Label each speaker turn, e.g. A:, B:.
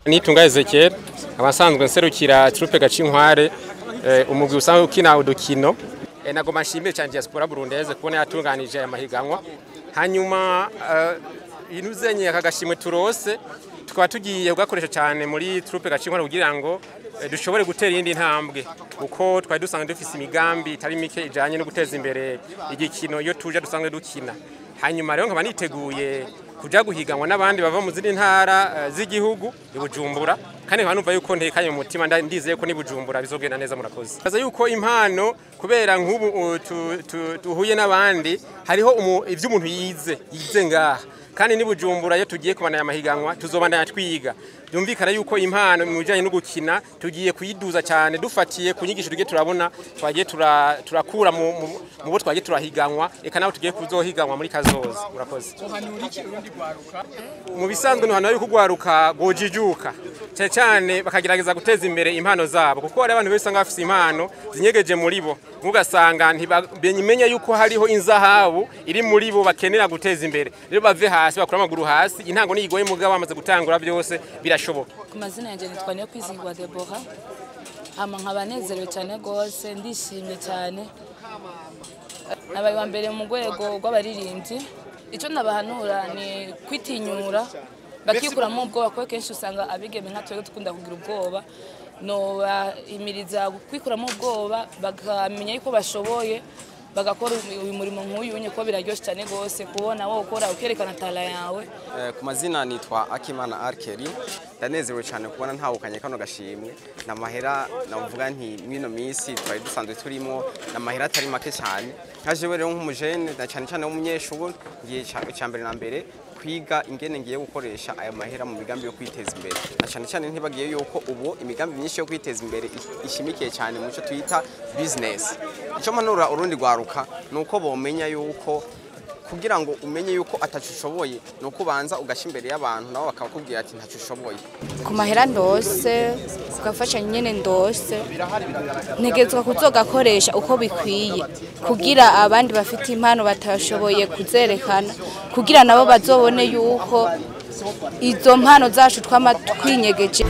A: Nitunga Ezekiel abasanzwe nserukira troupe Gacinkware, umugwi usanzwe ukina udukino. Nagoma nshimire cyane diaspora burundeze kubona yatunganije aya mahiganwa, hanyuma inuzenye aka gashimwe turose tukaba tugiye kugakoresha cyane muri troupe Gacinkware kugira ngo dushobore gutera iyindi ntambwe, kuko twari dusanzwe dufise imigambi itari mike ijanye no guteza imbere igikino iyo tuje dusanzwe dukina. Hanyuma rero nkaba niteguye kuja guhiganwa n'abandi bava mu zindi ntara z'igihugu i Bujumbura, kandi nkaba numva yuko ntekanye mu mutima, ndizeye ko ni Bujumbura bizogenda neza. Murakoze. Baza yuko impano kubera nk'ubu tuhuye n'abandi hariho ivyo umuntu yize ngaha, kandi ni Bujumbura iyo tugiye kubandanya amahiganwa tuzobandanya twiga. Byumvikana yuko impano mu bijanye no gukina tugiye kuyiduza cyane dufatiye ku nyigisho tugiye turabona twagiye turakura mu bo twagiye turahiganwa, eka naho tugiye kuzohiganwa muri kazoza. Urakoze. Mu bisanzwe no yuko gwaruka gojijuka cyane cyane bakagerageza guteza imbere impano zabo, kuko hari abantu bese bafise impano zinyegeje muri bo, mugasanga ntibamenye yuko hariho inzahabu iri muri bo bakenera guteza imbere. Rero bave hasi bakura amaguru hasi, intango niyigoye mugabo bamaze gutangura byose birashoboka.
B: Ku mazina yanjye nitwa Niyokwizigwa Deborah, hama nkaba nezerewe cyane gose, ndishimye cyane. Nabaye wa mbere mu rwego rw'abaririmbyi. Icyo nabahanura ni kwitinyura bakikuramo ubwoba, kuko kenshi usanga abigeme nka twebwe dukunda kugira ubwoba. Nobahimiriza kwikuramo ubwoba bakamenya yuko bashoboye, bagakora uyu murimo nk'uyu nyine, kuko biraryoshye cyane gose kubona wowe ukora ukerekana tala yawe.
C: Ku mazina nitwa Akimana Arkeri, ndanezerewe cyane kubona ntawukanye kano gashimwe. Namahera navuga nti mwino minsi twari dusanzwe turimo namahera atari make cyane, nka jewe rero nk'umujene na cyane cyane w'umunyeshuri ngiye cyambere na mbere kwiga ingene ngiye gukoresha aya mahera mu migambi yo kwiteza imbere, na cyane cyane ntibagiye yuko ubu imigambi myinshi yo kwiteza imbere ishimikiye cyane mu cyo twita business. Icyo mpanura urundi rwaruka nuko bomenya yuko kugira ngo umenye yuko ataco ushoboye nuko ubanza ugasha imbere y'abantu nabo bakakubwira ati ntaco ushoboye.
D: Ku mahera ndose ugafasha nyene ndose ntegetswa kuzogakoresha uko bikwiye, kugira abandi bafite impano batashoboye kuzerekana, kugira nabo bazobone yuko izo mpano zacu twama twinyegeje.